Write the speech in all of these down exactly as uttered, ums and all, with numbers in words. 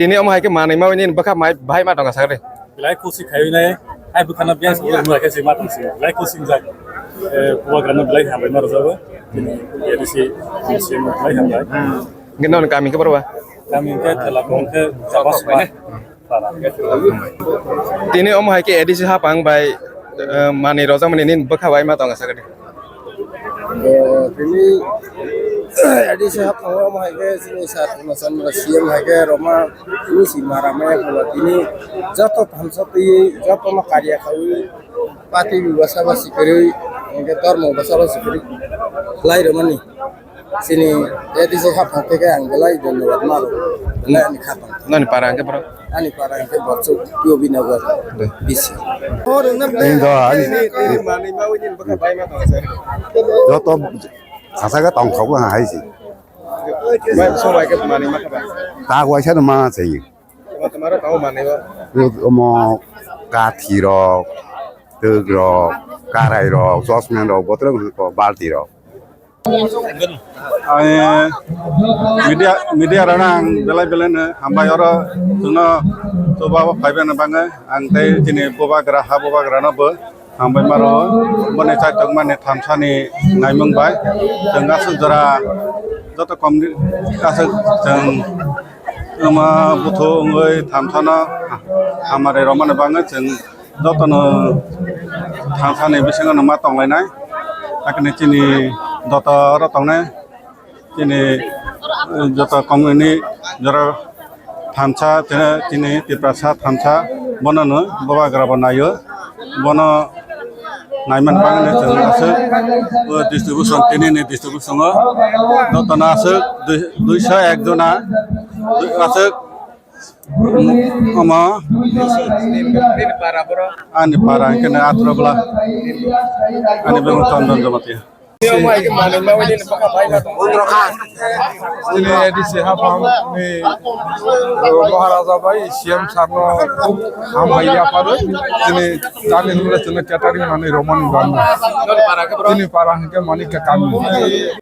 Tini omo hai khe manwi mawi nini bwkha mai bahai ma tongkha sakhe. Belai kusi khaiwi nai, hai bwkhano biyang sa ujak nai khe se ma tongsi. Belai kusi wngjak. Eh, bubagrano belai hambai ma rwjago. Tini A D C, C M belai hambai. Hwnkhe noni kami khe boro ba? Kami hwnkhe Thela, hwnkhe Chapa Suma. Tini omo hai khe A D C hapang bai, eh, manwi rwjakmani nini bwkha bai ma tongkha sakhe. Eh, tini A D C hapang omo hai khe chini sir Purna Chandra C M hai khe rwma tini si mara maya phulo tini joto thamsa twi joto no karya khawi pati bwsa basi kwrwi hwnkhe dormo bwsa basi kwrwi khlai rwmani. Chini A D C hapang khe ang belai dhonyabad ma rw belai ani khatang. Nani para hwnkhe boro? Ani para hwnkhe Borchuk, P O B Nagar, B C. Tini do ani joto sasaka tongkhogo hai si. Bai, so bai khe manwi ma kha ba? Ta waisa no ma chayi. Omo tomaro tamo manwi ba? Omo kathi rok, twk rok, karai rok, chosmen rok, botrok balti rok. Ani media, media rok ang belai belai no hambai oro chwngno chuba o phaibai no bangwi ang tei chini bubagra ha bubagra no bo hambai maro boni chaitokmani thamsani naimung bai chwng aswk jora joto community aswk chwng wngma buthu wngwi thamsano hamari rwmani bangwi chwng jotono thamsani bisingo no ma tonglainai. Hakhe chini joto oro tongnai chini, eh, joto community jora thamsa, chini, chini Tiprasa thamsa, bono no bubagra bo naio, bono naiman bangni chwng aswk, o distribution, tini ni distribution o jotono aswk dui, duiso ek jona aswk Omo ani para hwnkhe atro bwla ani bebak Chondon Jamatia. Chini A D C hapang ni Maharaja bai C M sir no hambai yapharwi chini dani hinwi chini catering manwi rwmani bangwi. Chini para hwnkhe Manik Kami.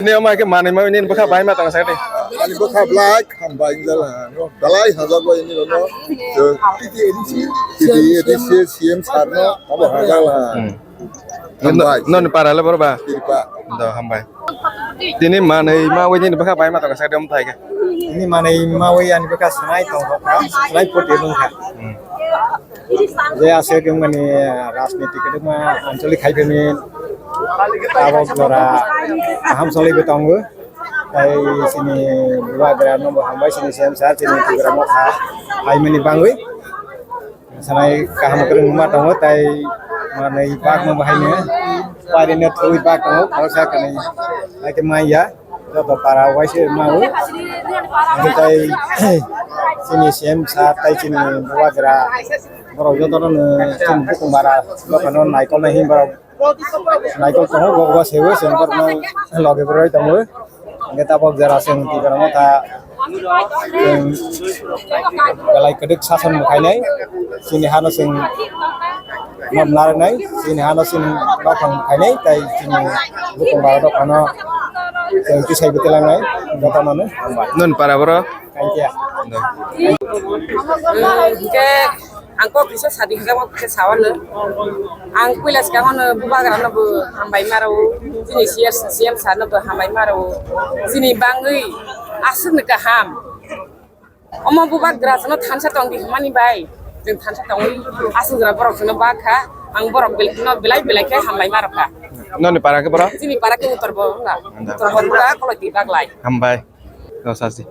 Chini omo hai khe manwi mawi nini bwkha bai ma tong sakhe. Ani bwkha black. Hambai wngjak ha, no? Dalai hajak bai ni no. Chwng T T A D C, C M sir no abo hajak ha. Hmm. Hambai. Noni para le boro ba? Kiripa. Do hambai. Tini manwi mawi nini bwkha bai ma tong sakhe omo thai khe. Tini manwi mawi ani bwkha sanai tong kha, sanai poti nung kha. Hmm. Je aswk wngmani rajniti kwdwkma anchalik hai phani abo jora kaham choli bo tongo. Tai chini bubagra no bo hambai chini C M sir chini Tipra Motha hai mani bangwi. Sanai kaham kwrwng ma tongo tai manwi bak no bahai no pari no thwi bak tongo khoroksa kanwi hai khe manya joto para waise mao. Hwnkhe tai chini C M sir tai chini bubagra borok joto no chini bukung bara dophano naikol nai himba rok. Naikol tongo, bo bo sebo chwng borokno loge boroi tongo. Hwnkhe tabok jora chwng Tipra Motha chwng belai kwdwk sason bo khainai. Chini hano chwng mom narwknai, chini hano chwng bathang khainai, tai chini bukung bara dophano chwng tisai bo tilangnai, jotono no hambai. Noni para borok? Kainkia. Hwnkhe ang kok kisa sadi hwnkhe, kisa sawano. Ang puila swkang ono bubagra no bo hambai maro, chini C S, C M sir no bo hambai maro. Chini bangwi aswk ni kaham. Omo bubagra no thansa tong di hwnmani bai. Chwng thansa tongwi aswk jora borok no bakha. Ang borok bel-, no belai belai khe hambai maro kha. Noni para khe borok? Chini para khe Uttar Bo-, Uttar Bormura, Koloi Baglai. Hambai. Rosasi.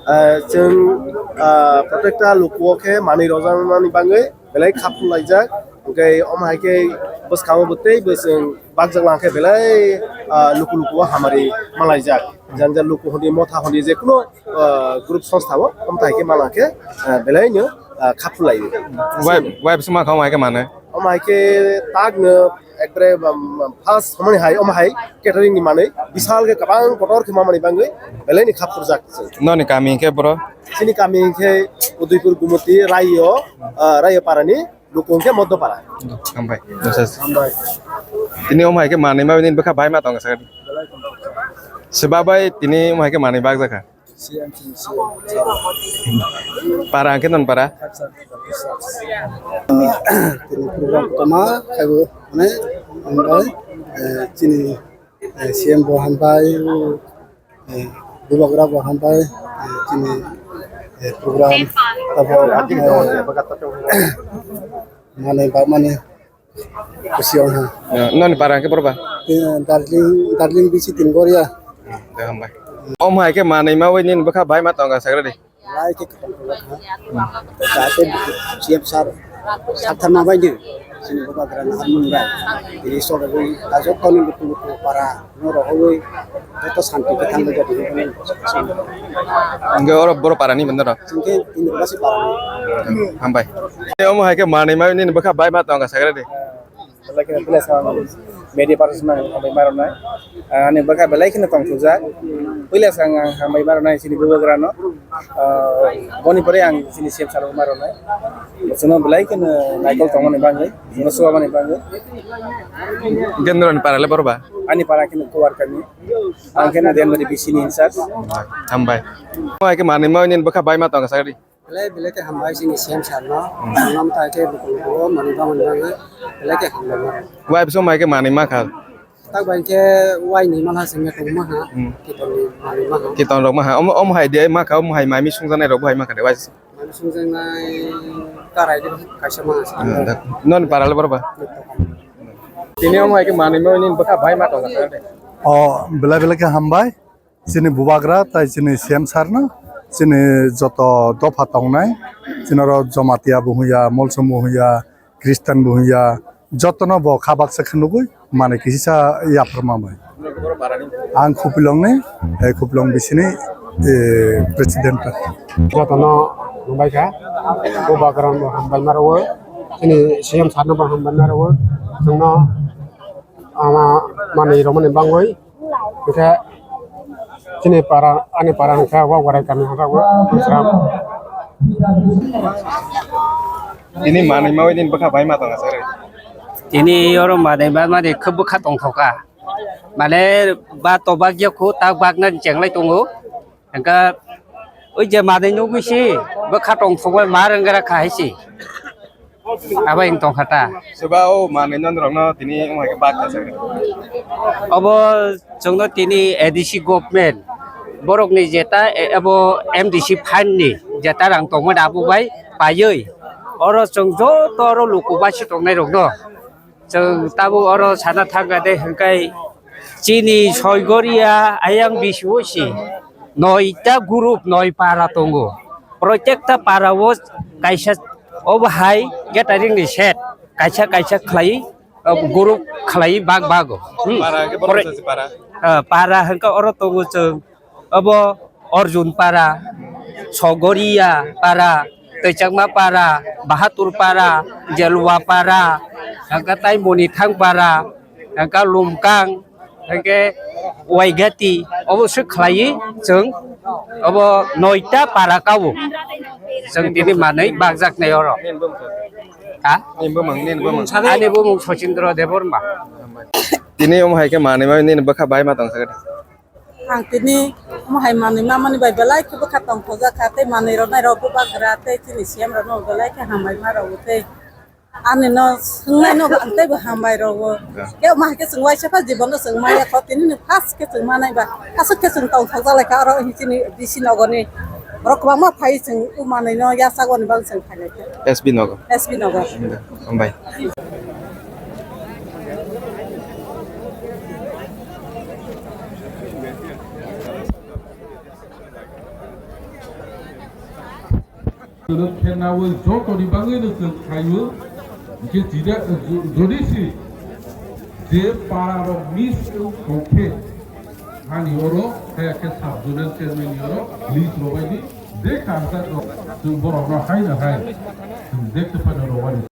Ah, chwng, ah, protekta luku o khe manwi rwjakmani bangwi belai kha phulaijak. Hwnkhe omo hai khe bwskango bo tei bo chwng bakjak lang khe belai, ah, luku luku o hamari malaijak. Jani jani luku hwnwi motha hwnwi je kuno, ah, group songstha o omo hai khe ma lang khe, ah, belai no, ah, kha phulai. Wai, wai bwswk ma kha omo hai khe manwi? Omo hai khe tak no ekbare, um, first hwnmani hai, omo hai catering ni manwi, bisal khe kwbang kotor khe mamani bangwi, belai ni kha phurjak chwng. Noni kami hwnkhe boro? Chini kami hwnkhe Udaipur Gumoti, Raio, ah, Raio Parani, luku hwnkhe Moddo Para. Hambai. Hambai. Tini omo hai khe manwi ma nini bwkha bai ma tong sa. Swba bai tini omo hai khe manwi bak jakha. C M C, C M. Para hwnkhe non para? Tini program kotorma khaibo, mane, hambai, eh, chini, eh, C M bo hambai, eh, Bubagra bo hambai, eh, chini, eh, program, abo, eh, mane, ba, mane, Kusi ong ha. Eh, noni para hwnkhe boro ba? Eh, Darling, Darling bisi tin goria. De hambai. Omo hai khe manwi mawi nini bwkha bai ma tongo sagra di. Lai khe kwtal kwtal ha. Jate C M sir sathar ma bai di. Sini bwkha gra na mun bai. Ini so bai ta jotoni luku luku para. Norok hwnwi joto santi khe thangwi joto hwnwi. Hwnkhe oro boro parani mano rok? Hwnkhe tini basi parani. Hambai. Tei omo hai khe manwi mawi nini bwkha bai ma tongo sagra di. Belai kheno puila sa media person ang hambai ma rwnai. Ani bwkha belai kheno tongthokjak. Puila sa ang hambai ma rwnai chini bubagrano. Ah, boni pore ang chini C M sir ma rwnai. Bosono belai kheno naikol tongmani bagwi, bosono swbamani bagwi. Gendroni para le boro ba? Ani para kheno Kuwar kami. Ang kheno Denbari B C ni in charge. Hambai. Mo hai khe manwi mawi nini bwkha bai ma tongo sagra di. Belai belai khe hambai chini C M sir no. Hmm. Ang nam ta khe buku buku manwi bangmani bagwi belai khe hambai ma. Wai biso mai khe manwi ma kha. Tak bai khe wai ni malha sengya tong maha. Hmm. Kiton ni manwi maha. Kiton rok maha. Omo, omo hai de ma kha, omo hai mai mi sungjanai rok bo hai ma kha de wai. Manwi sungjaknai karai de kaisa maha. Hmm, dak. Non para le boro ba? Tini omo hai khe manwi mawi nini bwkha bai ma tongo sagra de. O, belai belai khe hambai. Chini bubagra tai chini C M sir no, chini joto dopha tongnai, chini oro Jamatia bo hwnya, Molsom bo hwnya, Christian bo hwnya, jotono bo kha baksa khe nugwi manwi kisisa yapharma bai. Ang Khupilongni, eh, Khupilong bisini, eh, president. Jotono hambai kha, bubagra no hambai ma rwo, chini C M sir no bo hambai ma rwo, chwngno ama manwi rwmani bagwi. Hwnkhe chini para, ani para hwnkhe Wagwarai kami hwnjago, Bujram. Tini manwi mawi nini bwkha bai ma tongo sagra di. Tini oro manwi ma mani khub bwkha tongthoka. Mane ba tobak ya khu tak bakna chenglai tongo. Hwnkhe oi je manwi nugwi si bwkha tongthokbai ma rwngara kha hai si. Abo wng tongkha ta. Soba o manwi nonrokno tini wng hai khe bak kha sakha. Obo chwngno tini A D C government borokni jeta e-, abo M D C fund ni jeta rang tongmani abo bai paiwi oro chwng joto oro luku basi tongnai rokno chwng tabuk oro sana thangkha de hwnkhe chini Soigoria ayang bisio si noita group noi para tongo. Protekta para o kaisa obo hai catering ni set kaisa kaisa khlai, o group khlai bag bago. Hmm. Para hwnkhe borok Pro-, sasi para? Ah, para hwnkhe oro tongo chwng obo Arjun para, Sogoria para, Twchakma para, Bahadur para, Jelwa para, hwnkhe tai Monithang para, hwnkhe Lumkang, hwnkhe Waigati, obo se khlaiwi chwng obo noita para kao. Chwng tini manwi bakjaknai oro. Ha? Nini bumung, nini bumung. Ani bumung Sachindra Debbarma. Tini omo hai khe manwi ma nini bwkha bai ma tong sakha. Ang tini omo hai manwi ma mani bai belai khe bwkha tongthokjak kha, tei manwi rwnai rok bubagra tei chini C M rok no belai khe hambai ma rwo tei. Ani no swngnai no ang teibo hambai rwo. Ya. Khe ma khe chwng waisa kha jibon no chwng maya kho, tini no first khe chwng manai ba. Aswk khe chwng tongthok jalai kha oro chini D C nogor ni. Borok kwbangma phai chwng o manwi no yachago ni bagwi chwng khailai kha. S B nogo. S B nogo. Hambai. Chwng khenaui jotoni bagwino chwng khlaio, je jida, jodi si je para rok miss wng tongkhe, hani oro kaya khe sub zonal chairman ni oro list rwbaidi, je kansa rok chwng borok no hai no hai chwng je kwphano rwbaidi.